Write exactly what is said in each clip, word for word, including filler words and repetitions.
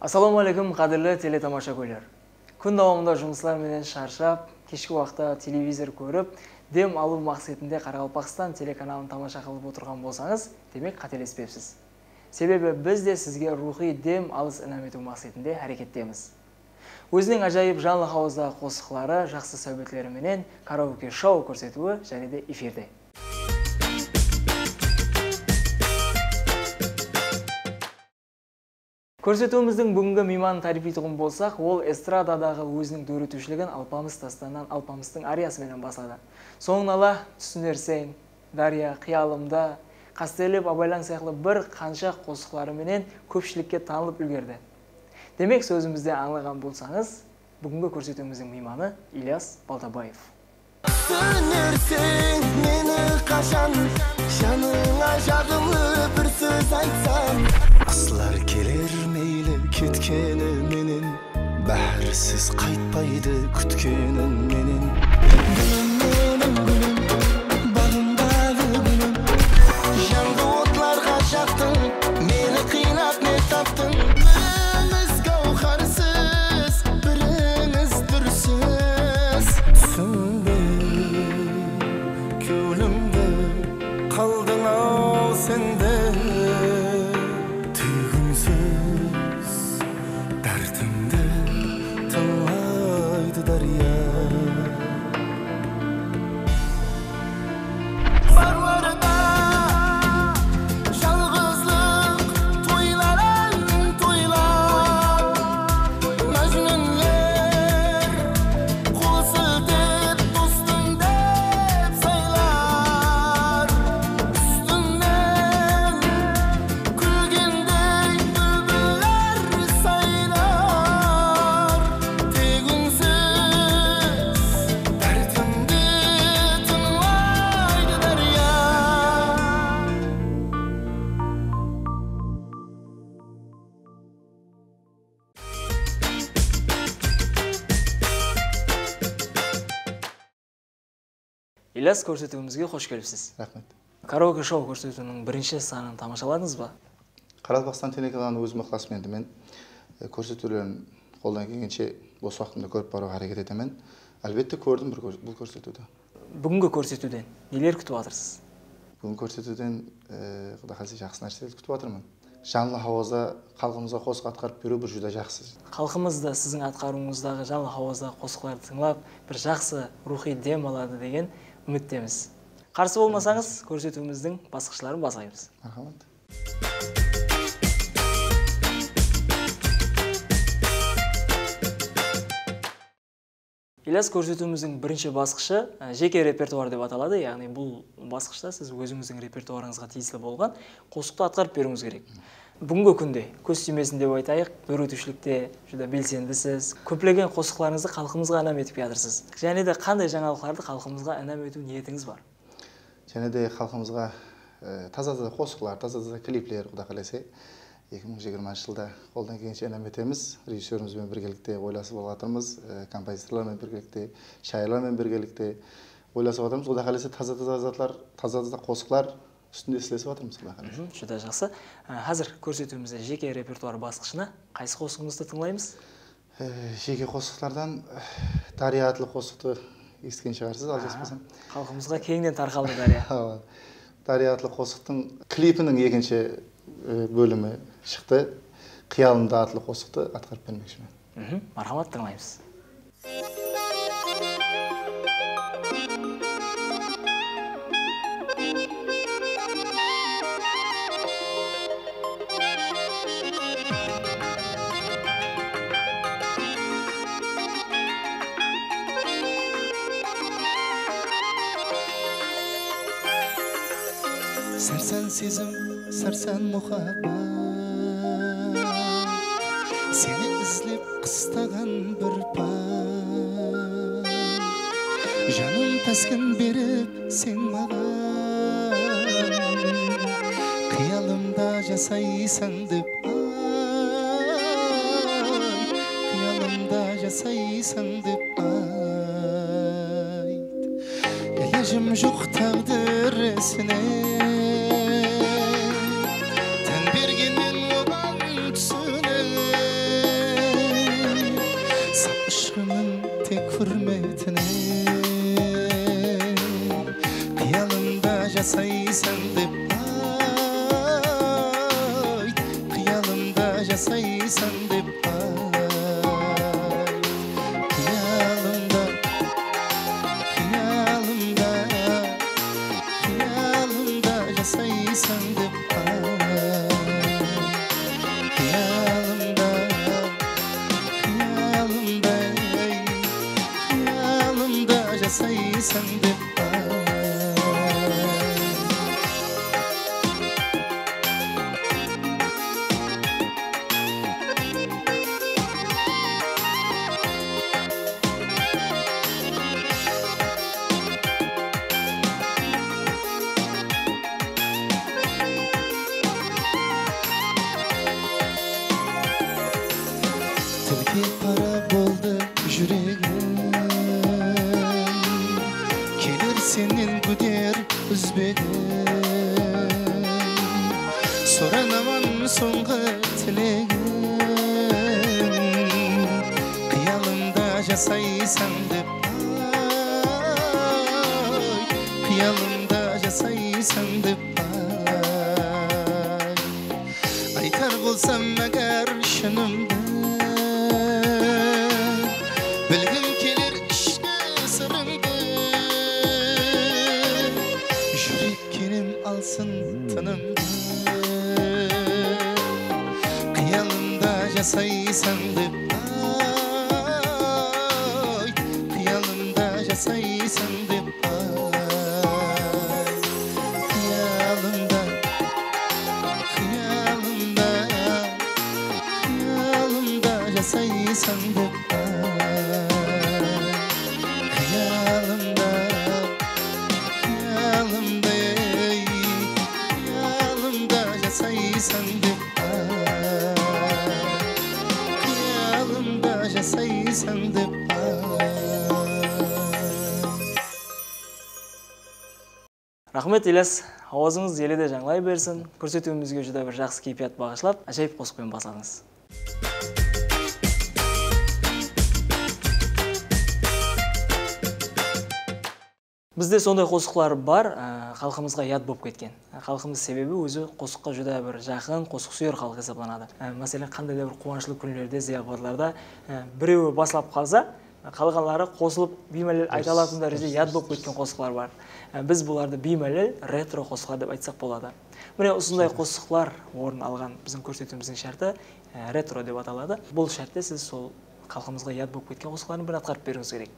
Assalawma áleykum, qádirli teletamashagóyler. Kún dawamında jumıslar menen sharshap, keshki waqıtta televizor kórip, dem alıw maqsetinde Qaraqalpaqstan telekanalın tamasha qılıp otırǵan bolsańız, demek, qátelespepsiz. Sebebi biz de sizge ruwxıy dem alıs inam etiw maqsetinde hárekettemiz. Óziniń ájayıp janlı hawazdaǵı qosıqları, jaqsı sáwbetleri menen karaoke shou kórsetiwi jáne de efirde. Kórsetiwimizdiń búgingi miymanın táriypleytuǵın bolsaq, ol estradadaǵı óziniń dóretiwshiligin Alpamıs dástanınan Alpamıstıń ariyası menen basladı. Sońın ala Túsinerseń, Dárya, Qıyalımda, Qásterlep abaylań sıyaqlı bir qansha qosıqları menen kópshilikke tanılıp úlgerdi. Demek, sózimizden ańlaǵan bolsańız, búgingi kórsetiwimizdiń miymanı İlyas Baltabaev. Túsinerseń meni qashan, janıńa jaǵımlı bir sóz aytsam. Qıslar keler meyli ketkeni menen, báhrsiz qaytpaydı kútkenim menen. Gúlim, meniń gúlim, baǵımdaǵı gúlim, jandı otlarǵa jaqtıń, meni qıynap ne taptıń? Birińiz gáwharsız, birińiz dúrsiz. Túsinbey kewlimdi qaldıń-aw sen de. Teg únsiz dártimdi tıńlaydı dárya. Barlarda jalǵızlıq toyların toylap, májnúnler qol siltep, dostım dep saylar. Ústińnen kúlgendey búlbiller sayrar. Teg únsiz dártimdi tıńlaydı dárya. İlyas, kórsetiwimizge xosh kelipsiz. Raxmet. Karaoke shou kórsetiwiniń birinshi sanın tamashaladıńız ba? Qaraqalpaqstan telekanalınıń ózim ıqlasımen, e, kórsetiwlerin qoldan kelgenshe bos waqtımda kórip barıwǵa háreket etemen. Álbette, kórdim bir kórs-, bul kórsetiwdi. Búgingi kórsetiwden neler kútip atırsız? Búgingi kórsetiwden, e, Quday qálese, jaqsı nárselerdi kútip atırman. Janlı hawazda xalqımızǵa qosıq atqarıp beriw bir júdá jaqsı. Xalqımız da siziń atqarıwıńızdaǵı janlı hawazdaǵı qosıqlardı tıńlap, bir jaqsı ruwxıy dem aladı degen úmittemiz. Qarsı bolmasańız, kórsetiwimizdiń basqıshların baslaymız. Marhamat. İlyas, kórsetiwimizdiń birinshi basqıshı, e, jeke repertuar dep ataladı. Yaǵnıy bul basqıshta siz ózińizdiń repertuarıńızǵa tiyisli bolǵan qosıqtı atqarıp beriwińiz kerek. Búgingi kúnde, kóz tiymesin dep aytayıq, dóretiwshilikte júdá belsendisiz. Kóplegen qosıqlarıńızdı xalqımızǵa inam etip kiyatırsız. Jáne de qanday jańalıqlardı xalqımızǵa inam etiw niyetińiz bar? Jáne de xalqımızǵa, e, taza-taza qosıqlar, taza-taza klipler, Quday qálese, eki mıń jigirmanshı jılda qoldan kelgenshe inam etemiz. Rejissyorımız benen birgelikte oylasıp alıp atırmız, e, kompozitorlar menen birgelikte, shayırlar menen birgelikte oylasıp atırmız. Quday qálese, taza-taza zatlar, taza-taza qosıqlar ústinde islesip atırmız, Quday qálese. Mhm, júdá jaqsı. E, házir kórsetiwimizde jeke repertuar basqıshına qaysı qosıǵıńızdı tıńlaymız? E, jeke qosıqlardan, e, Dárya atlı qosıqtı esitken shıǵarsız, aljaspasam. Xalqımızǵa keńnen tarqaldı Dárya. Awa. Dárya atlı qosıqtıń klipiniń ekinshi, e, bólimi shıqtı. Qıyalımda atlı qosıqtı atqarıp bermekshimen. Mhm, marhamat, tıńlaymız. Sársan sezim, sársan muhabbat, seni izlep qıstaǵan bir pay. Janım táskin berip sen maǵan, qıyalımda jasaysań dep, ay, qıyalımda jasaysań dep, ay. Ilajım joq táǵdir isine, tán bergenmen oǵan túsinip. jasaysań dep ay. Qıyalımda, qıyalımda, qıyalımda jasaysań dep ay. Qıyalımda, qıyalımda, qıyalımda jasaysań dep ay. Tilke para boldı júregim, keler sennen gúder úzbegim. Soranaman sońǵı tilegim, qıyalımda jasaysań dep ay, qıyalımda jasaysań dep ay. Aytar bolsam, ágar shınımdı, bilgim keler ishki sırıńdı. Júrek kerem alsın tınımdı, qıyalımda jasaysań dep ay, qıyalımda jasaysań dep ay. Qıyalımda, qıyalımda, qıyalımda jasaysań dep ay. Qıyalımda, qıyalımda, ey, qıyalımda jasaysań dep ay. Qıyalımda jasaysań dep ay. Raxmet, Ilyas. Hawazıńız ele de jańlay bersin. Kórsetiwimizge júdá bir jaqsı keypiyat baǵıshlap, ájayıp qosıqpen basladıńız. Bizde sonday qosıqlar bar, á, xalqımızǵa yad bolıp ketken. Xalqımız sebebi ózi qosıqqa júdá bir jaqın, qosıqsúyer xalıq esaplanadı. Á, máselen, qanday da bir quwanıshlı kúnlerde, zıyafatlarda, á, birewi baslap qalsa, qalǵanları qosılıp, biymálel ayta alatın dárejede yad bolıp ketken qosıqlar bar. Á, biz bulardı biymálel retro qosıqlar dep aytsaq boladı. Mine, usınday qosıqlar orın alǵan biziń kórsetiwimizdiń shárti, á, retro dep ataladı. Bul shártte siz sol xalqımızǵa yad bolıp ketken qosıqlardıń birin atqarıp beriwińiz kerek.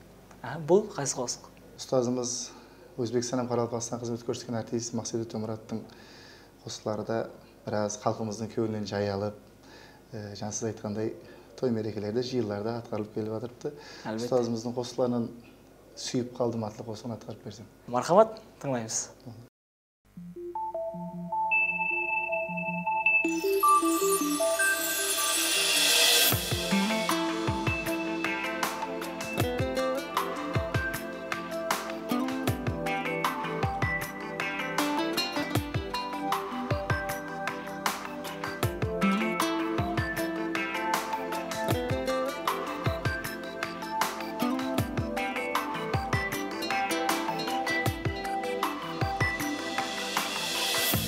Aha, bul qaysı qosıq? Ustazımız, Ózbekistan hám Qaraqalpaqstan xızmet kórsetken artist Maqseto Tómirattıń qosıqları da biraz xalqımızdıń kewlinen jay alıp, e, jańa siz aytqanday, toy merekelerde, jıyınlarda atqarılıp kelip atırıptı. Álbette. Ustazımızdıń qosıqlarınan Súyip qaldım atlı qosıǵın atqarıp bersem. Marhamat, tıńlaymız.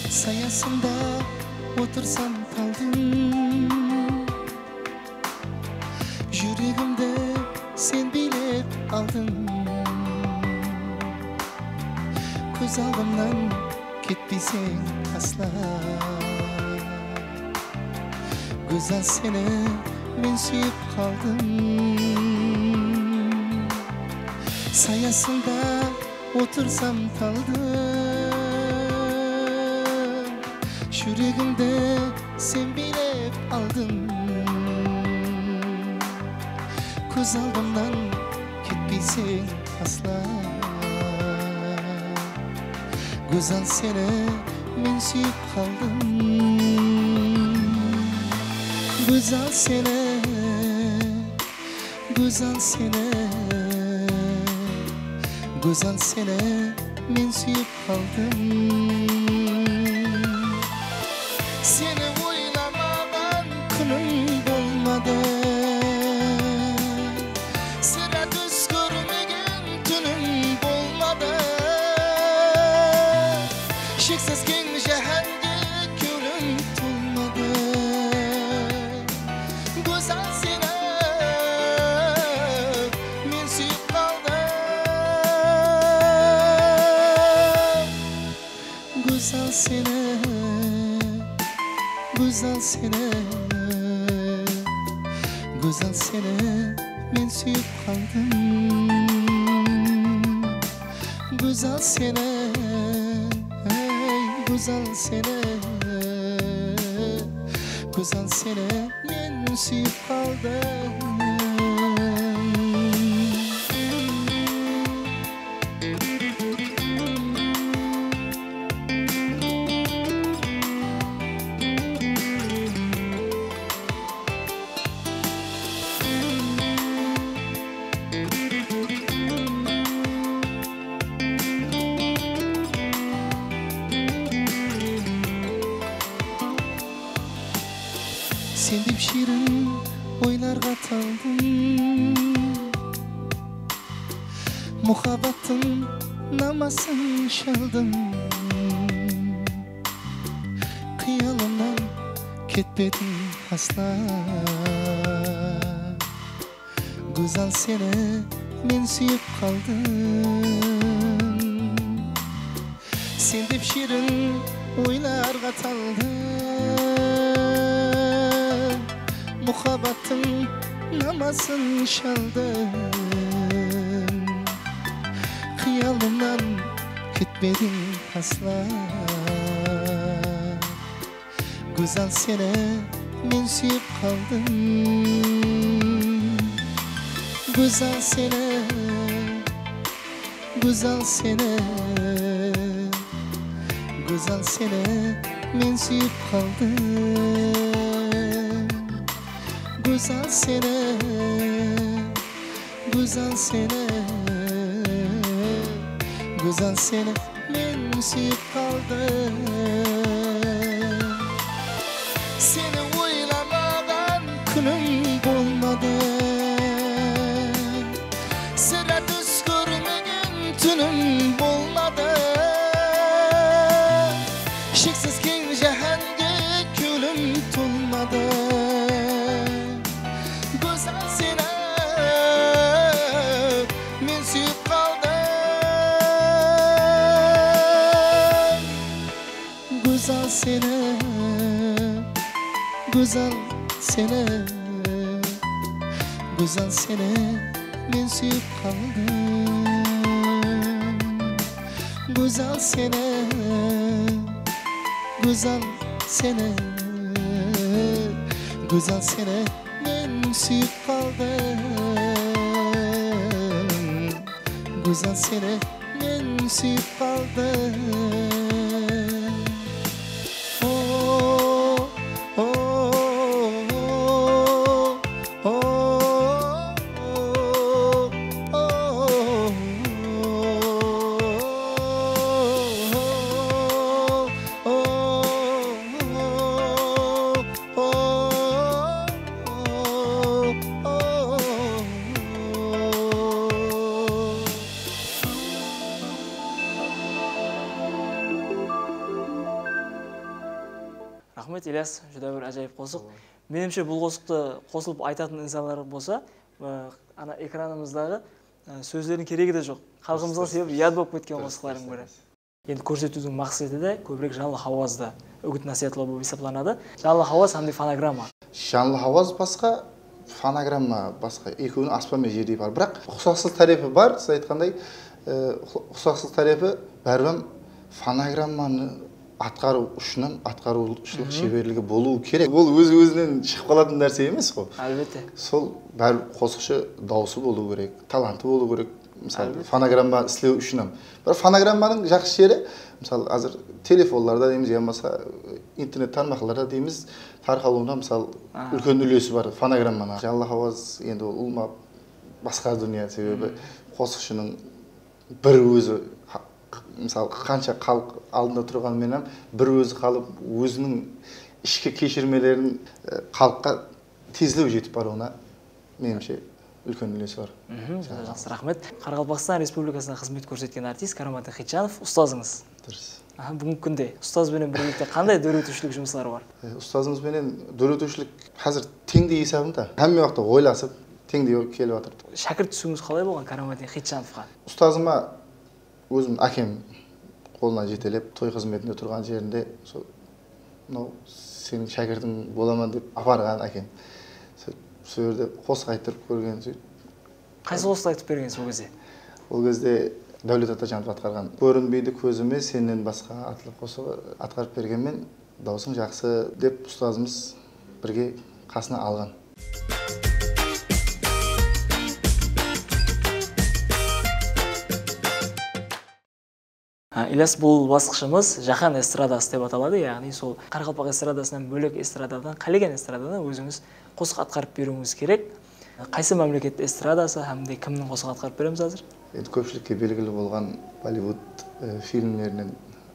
Sayasında otırsam taldıń, júregimdi sen biylep aldıń. Kóz aldımnan ketpeyseń asla. Gózzal, seni men súyip qaldım. Sayasında otırsam taldıń, júregimdi sen biylep aldıń. Kóz aldımnan ketpeyseń asla. Gózzal, seni men súyip qaldım. Gózzal, seni, gózzal, seni, gózzal, seni men súyip qaldım. Seni oylamaǵan kúnim bolmadı. Sirá tús kórmegen túnim bolmadı. Sheksiz keń jáhánge kewlim tolmadı. Gózzal seni men súyip qaldım. Gózzal seni, ey, gózzal seni. Gózzal seni men súyip qaldım. Sen dep shiyrin oylarǵa taldım. Muhabbattıń namasın shaldım. Qıyalımnan ketpediń asla. Gózzal seni men súyip qaldım. Sen dep shiyrin oylarǵa taldım. Muhabbattıń namasın shaldım. Qıyalımnan ketpediń asla. Gózzal seni men súyip qaldım. Gózzal seni, gózzal seni, gózzal seni men súyip qaldım. Gózzal seni, gózzal seni, gózzal seni men súyip qaldım. Seni oylamaǵan kúnim bolmadı. Sirá tús kórmegen túnim bolmadı. Sheksiz keń jáhánge kewlim tolmadı. Gózzal seni men súyip qaldım. Gózzal seni, gózzal seni, gózzal seni men súyip qaldım. Gózzal seni, gózzal seni, gózzal seni men súyip qaldım. Gózzal seni men súyip qaldım. O, o, o, o. Raxmet, Ilyas, júdá bir ájayıp qosıq. Menimshe, bul qosıqtı qosılıp aytatın insanlar bolsa, ı, ana ekranımızdaǵı, ı, sózlerdiń keregi de joq. Xalqımızǵa sebebi yad bolıp ketken qosıqlardıń biri. Endi kórsetiwdiń maqseti de kóbirek janlı hawazdı úgit-násiyatlaw bolıp esaplanadı. Janlı hawaz hám de fonogramma. Janlı hawaz basqa, fonogramma basqa. Ekewiniń aspan menen jerdey farqı. Biraq uqsassız tárepi bar, siz aytqanday, e, uqsassız tárepi báribir fonogrammanı atqarıw ushın hám atqarıwshılıq sheberligi bolıwı kerek. Ol óz-ózinen shıǵıp qalatın nárse emes ǵo. Álbette. Sol báribir qosıqshı dawısı bolıwı kerek, talantı bolıwı kerek. Mısalı, fonogramma islew ushın hám. Biraq fonogrammanıń jaqsı jeri, mısalı, házir telefonlarda deymiz, ya bolmasa internet tarmaqlarda deymiz, tarqalıwına, mısalı, úlken úlesi bar fonogrammanıń. Janlı hawaz endi ol ulıwma basqa dúnya, sebebi qosıqshınıń bir ózi, mısalı, qansha xalıq aldında turǵanı menen hám bir ózi qalıp, óziniń ishki keshirmelerin, e, xalıqqa tezlew jetip barıwına, menimshe, úlken úlesi bar. Jaqsı, raxmet. Qaraqalpaqstan Respublikasına xızmet kórsetken artist Karamatdin Xitjanov, ustazıńız. Durıs. Aha, búgingi kúnde ustaz benen birgelikte qanday dóretiwshilik jumısları bar? E, ustazımız benen dóretiwshilik házir teńdey esabında. Hámme waqıtta oylasıp, teńdey kelip atır. Shákirt túsiwińiz qalay bolǵan Karamatdin Xitjanovqa? Ustazıma ózim ákem qolınan jetelep, toy xızmetinde turǵan jerinde, sol, "Mınaw seniń shákirtiń bolaman," dep aparǵan ákem. Sol Sol jerde qosıq ayttırıp kórgen, sóytip. Qaysı qosıqtı aytıp bergensiz ol gezde? Ol gezde Dáwlet Atajanov atqarǵan "Kórinbeydi kózime sennen basqa" atlı qosıǵı atqarıp bergenmen, "Dawısıń jaqsı", dep ustazımız birge qasına alǵan. Ha, Ilyas, bul basqıshımız jáhán estradası dep ataladı, yaǵnıy sol qaraqalpaq estradasınan bólek estradadan, qálegen estradadan ózińiz qosıq atqarıp beriwińiz kerek. Qaysı mámleket estradası hám de kimniń qosıǵın atqarıp beremiz házir? Endi kópshilikke belgili bolǵan Bollivud, e, filmlerinen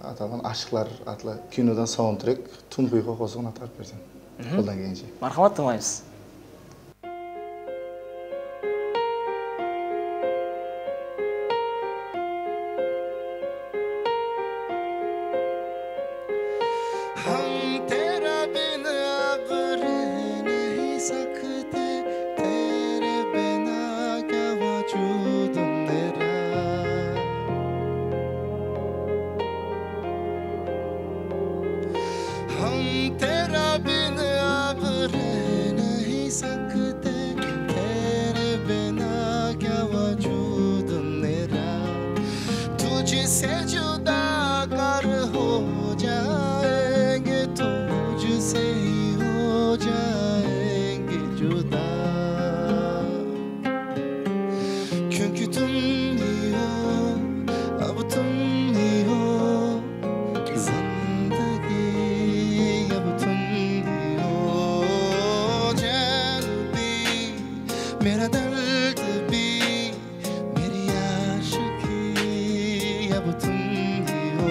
atalǵan "Ashıqlar" atlı kinodan saundtrek "Tum Hi Ho" qosıǵın atqarıp bersem, qoldan kelgenshe. Marhamat, tıńlaymız. हम तेरा बिन अब रह नहीं सकते, तेरे बिना क्या वजूद मेरा। हम तेरा बिन अब रह नहीं सकते, तेरे बिना क्या वजूद मेरा। तुझसे जुदा अगर हो जाएंगे, तुझसे ही हो जाएंगे जुदा। क्योंकि तुम ही हो, अब तुम ही हो, जिंदगी अब तुम ही हो। चैन भी, मेरा दर्द भी, मेरी आशिकी अब तुम ही हो।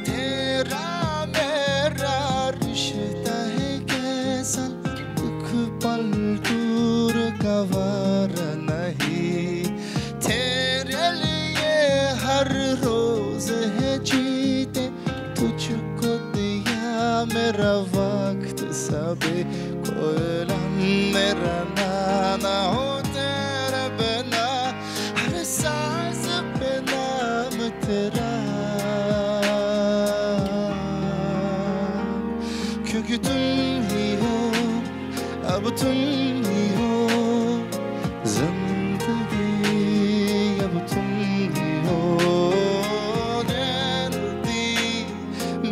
तेरा मेरा रिश्ता है कैसा, एक पल दूर का वारा नहीं। तेरे लिए हर रोज है जीते, तुझको दिया मेरा वक्त सभी, कोई लम्हा मेरा ना, ना हो तेरे बिना। हर सांस पे नाम तेरा, क्योंकि तुम ही हो, अब तुम ही हो, जिंदगी अब तुम ही हो। चैन भी,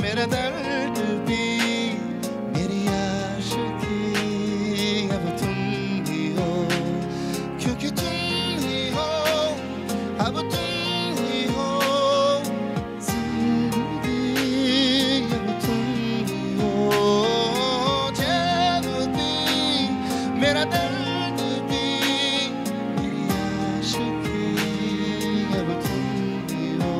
मेरा दर्द भी, मेरी आशिकी अब तुम ही हो, क्योंकि तुम ही हो, अब तुम ही हो, जिंदगी अब तुम ही हो। चैन भी, मेरा दर्द भी, मेरी आशिकी अब तुम ही हो।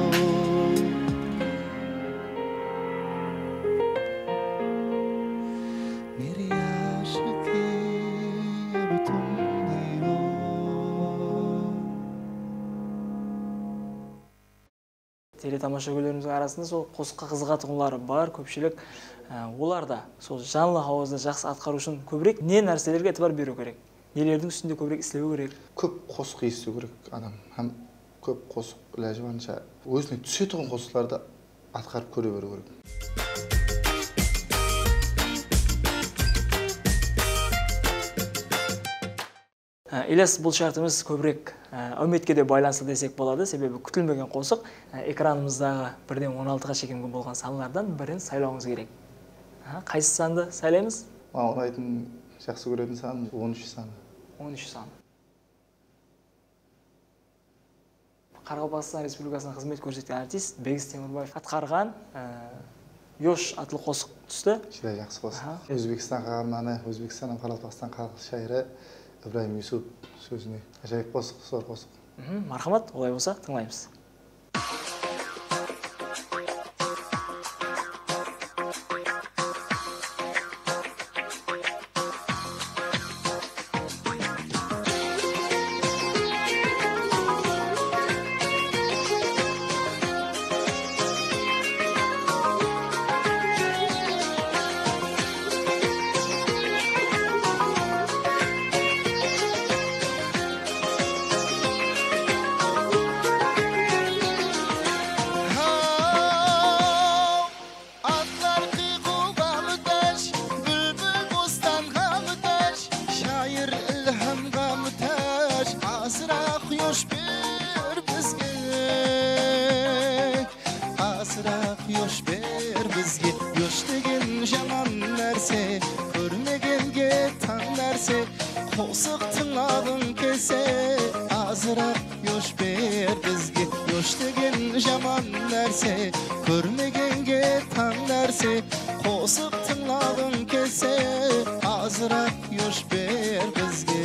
मेरी आशिकी अब तुम ही हो। Teletamashagóylerimizdiń arasında sol qosıqqa qızıǵatuǵınları bar, kópshilik. Á, olar da sol janlı hawazda jaqsı atqarıw ushın kóbirek ne nárselerge itibar beriw kerek? Nelerdiń ústinde kóbirek islew kerek? Kóp qosıq esitiw kerek adam hám kóp qosıq, ilajı barınsha, ózine túsetuǵın qosıqlardı atqarıp kóre beriw kerek. Á, Ilyas, bul shártimiz kóbirek, á, áwmetke de baylanıslı desek boladı, sebebi kútilmegen qosıq, á, ekranımızdaǵı birden on altıǵa shekem bolǵan sanlardan birin saylawıńız kerek. Á, qaysı sandı saylaymız? Maǵan unaytın, jaqsı kóretin sanım on úsh sanı. On úsh sanı. Qaraqalpaqstan Respublikasına xızmet kórsetken artist Begis Temurbaev atqarǵan, e, Yosh atlı qosıq tústi. Júdá jaqsı qosıq. Aha. Ózbekstan Qahramanı, Ózbekstan hám Qaraqalpaqstan xalıq shayırı Ibrayım Yusup sózine. Ájayıp qosıq, zor qosıq. Mhm, marhamat, olay bolsa, tıńlaymız. Azıraq yosh ber bizge, yosh degen jaman nárse, kórmegenge tań nárse, qosıq tıńlaǵıń kelse, azıraq yosh ber bizge, yosh degen jaman nárse, kórmegenge tań nárse, qosıq tıńlaǵıń kelse, azıraq yosh ber bizge.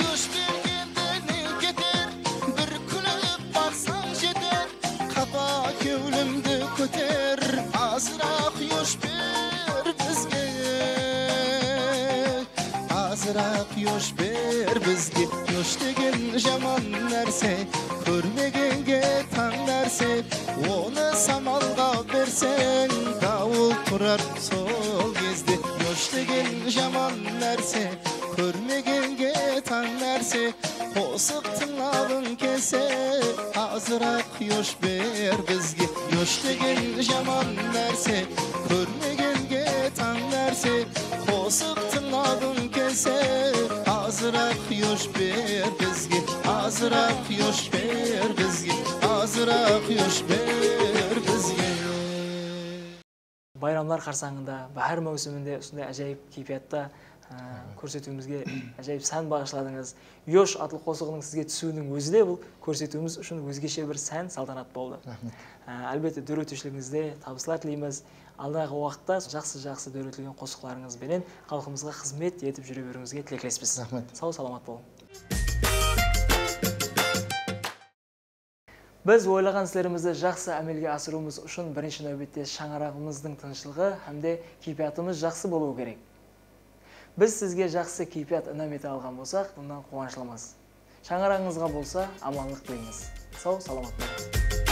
Yosh bergende ne keter, bir kúlip baqsań jeter. Qapa kewlimdi kóter, azıraq yosh ber bizge. Azıraq yosh ber bizge, yosh degen jaman nárse, kórmegenge tań nárse, onı samalǵa berseń, dawıl turar sol gezde. Yosh degen jaman nárse, kórmegenge tań nárse, qosıq tıńlaǵıń kelse, azıraq yosh ber bizge. Yosh degen jaman nárse, kórmegenge tań nárse, qosıq tıńlaǵıń kelse, azıraq yosh ber bizge. Azıraq yosh ber bizge. Azıraq yosh ber bizge. Bayramlar qarsańında, báhár máwsiminde usınday ájayıp keypiyatta, ı, kórsetiwimizge ájayıp sán baǵıshladıńız. Yosh atlı qosıǵınıń sizge túsiwiniń ózi de bul kórsetiwimiz ushın ózgeshe bir sán saltanat boldı. Raxmet. I, álbette, dóretiwshiligińizde tabıslar tileymiz. Aldaǵı waqıtta jaqsı-jaqsı dóretilgen qosıqlarıńız benen xalqımızǵa xızmet etip júre beriwińizge tileklespez. Raxmet. Saw-salamat bolıń. Biz oylaǵan islerimizdi jaqsı ámelge asırıwımız ushın birinshi náwbette shańaraǵımızdıń tınıshlıǵı hám de keypiyatımız jaqsı bolıwı kerek. Biz sizge jaqsı keypiyat inam ete alǵan bolsaq, bunnan quwanıshlımız. Shańaraǵıńızǵa bolsa amanlıq tileymiz. Saw-salamat bolıń.